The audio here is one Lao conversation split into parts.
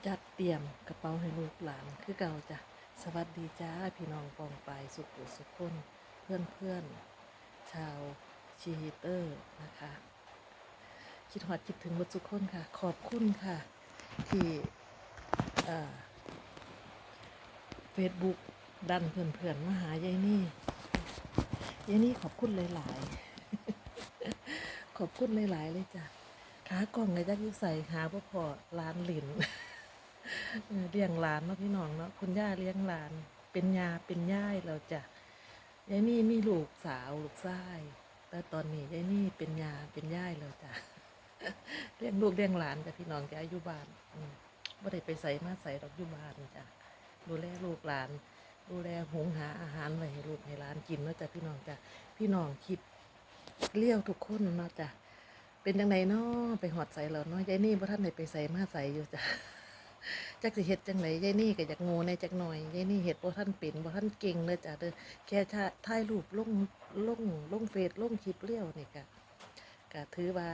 ຈັດຕຽມກະເປົາໃຫ້ລູກຫຼານຄືເກົ່າຈ້ະ. ສະຫວັດດີຈ້າ ພີ່ນ້ອງປ້ອງປາຍສຸຂູສຸຄົນ ເພື່ອນໆ ຊາວຊີເຮເຕີນະຄະ. ຄິດຮອດຄິດເຖິງໝົດສຸຄົນຄ່ະ. ຂອບຄຸນຄ່ະ ທີ່ ເອີ ເຟສບຸກດັນເພື່ອນໆມາຫາຍາຍນີ. ຍາຍນີ ຂອບຄຸນຫຼາຍໆ ຂອບຄຸນຫຼາຍໆເລີຍຈ້ະ. ຂາກ້ອງກະຈັກຢູ່ໃສ ຫາບໍ່ພໍ້ ຫຼານຫຼິ້ນ ເອີ ລ້ຽງຫຼານເນາະ ພີ່ນ້ອງເນາະ. ຄຸນຍ່າລ້ຽງຫຼານ ເປັນຍ່າເປັນຍາຍແລ້ວຈ້ະ. ຍາຍນີມີລູກສາວລູກຊາຍ ແຕ່ຕອນນີ້ຍາຍນີເປັນຍ່າເປັນຍາຍແລ້ວຈ້ະ. ລ້ຽງລູກລ້ຽງຫຼານຈ້ະ ພີ່ນ້ອງຈ້ະ ຢູ່ບ້ານ. ອືມ ບໍ່ໄດ້ໄປໃສມາໃສດອກ ຢູ່ບ້ານຈ້ະ. ດູແລລູກຫຼານ ດູແລຫຸງຫາອາຫານໄວ້ໃຫ້ລູກໃຫ້ຫຼານກິນເນາະຈ້ະ ພີ່ນ້ອງຈ້ະ. ພີ່ນ້ອງຄລິບລຽວທຸກຄົນເນາະຈ້ະ ເປັນຈັ່ງໃດເນາະ ໄປຮອດໃສແລ້ວເນາະ? ຍາຍນີບໍ່ທັນໄດ້ໄປໃສມາໃສຢູ່ຈ້ະ. ຈັກຊິເຮັດຈັ່ງໃດ ຍາຍນີກະຢາກໂງ່ແດ່ຈັກໜ້ອຍ. ຍາຍນີເຮັດບໍ່ທັນເປັນ ບໍ່ທັນເກັ່ງເດີຈ້ະເດີ. ແຄ່ຖ່າຍ ຖ່າຍຮູບລົງ ລົງ ລົງເຟສ ລົງຄລິບລຽວນີ້ກະ ກະຖືວ່າ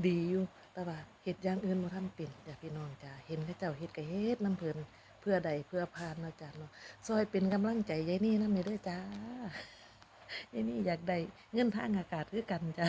ດີຢູ່ ແຕ່ວ່າເຮັດຢ່າງອື່ນບໍ່ທັນເປັນຈ້ະ ພີ່ນ້ອງຈ້ະ. ເຫັນເຂົາເຈົ້າເຮັດກະເຮັດນຳເພິ່ນ ເພື່ອໄດ້ເພື່ອຜ່ານເນາະຈ້ະເນາະ. ຊ່ອຍເປັນກຳລັງໃຈຍາຍນີນຳແດ່ເດີຈ້າ. ຍາຍນີຢາກໄດ້ເງິນທາງອາກາດຄືກັນຈ້ະ.